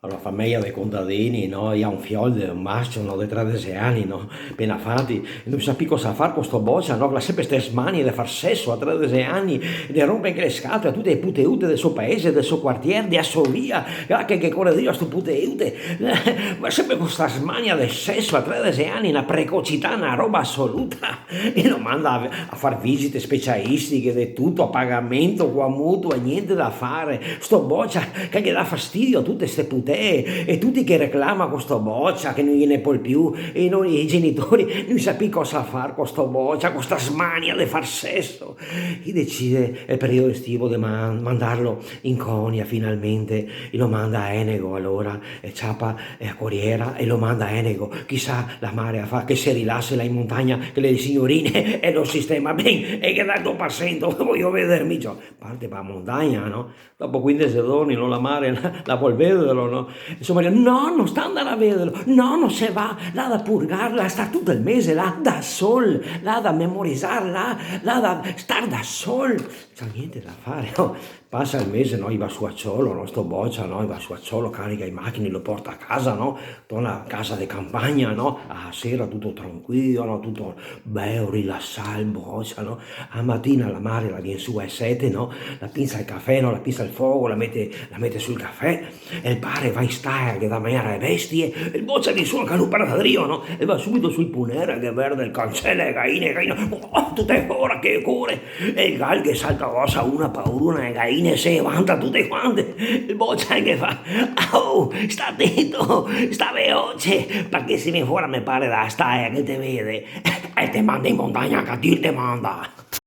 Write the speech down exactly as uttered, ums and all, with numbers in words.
La fameja dei contadini, no? I ga un fiol de un mascio, no? De tredese ani, no? Pena fati, e no sa pì cosa far co sto bocia, no? Che el ga senpre ste smanie de far seso a tredese ani, de ronpar anca le scatole a tute le puteute del so paese, del so quartier, dea so via, che, che, che core drio a sto puteute, ma senpre co sta smania de seso a tredese ani, na precocità, na roba asoluta. E lo manda a, a far visite specialistiche, de tuto, a pagamento, co a mutua, gnente da fare. Sto bocia che ghe dà fastidio a tute ste putee, e tuti che reclama co sto bocia, che no ghe ne pol più, e no, i genitori no sa pì cosa far co sto bocia, co sta smania de far seso. I decide, el periodo estivo, de man-, mandarlo in colonia finalmente, e lo manda a Enego, alora, e ciapa e a coriera e lo manda a Enego. Chisà la mare a fa che se rilasa là in montagna, che le signorine e lo sistema ben, e che tanto par sento, vojo vederme ciò. Parte pa montagna, no? Dopo quindese giorni, no, la mare la, la vol vederlo, no? Insoma, no, no sta andar a vederlo, no, no se va, l'à da purgar, l'à da star tuto el mese là, da sol, l'à da memorizar, l'à, l'à da star da sol. Ciò, gnente da fare, no? Pasa el mese, no? I va su a Ciolo, no? Sto bocia, no? I va su a Ciolo, cariga i machine, lo porta a casa, no? Torna a casa de campagna, no? A sera tuto tranquilo, no? Tuto beo, rilasà, el bocia, no? A matina la mare la vien su ae sete, no? La pinsa el cafè, no? La pinsa el fogo, la mete, la mete su el cafè. El pare va in stala che dà da magnar ae bestie, el bocia vien su anca lu par da drio, no? E va subito sul punere che verde el cancel, e gaine, gaine, oh, tute fora che core. E el gal che salta, osa, una paurona, e gaine se vanta tute quante. El bocia che fa: "Oh, sta tento, sta veloce, parché se vien fora me pare da stala che te vede, e te manda in montagna, che Dio te manda."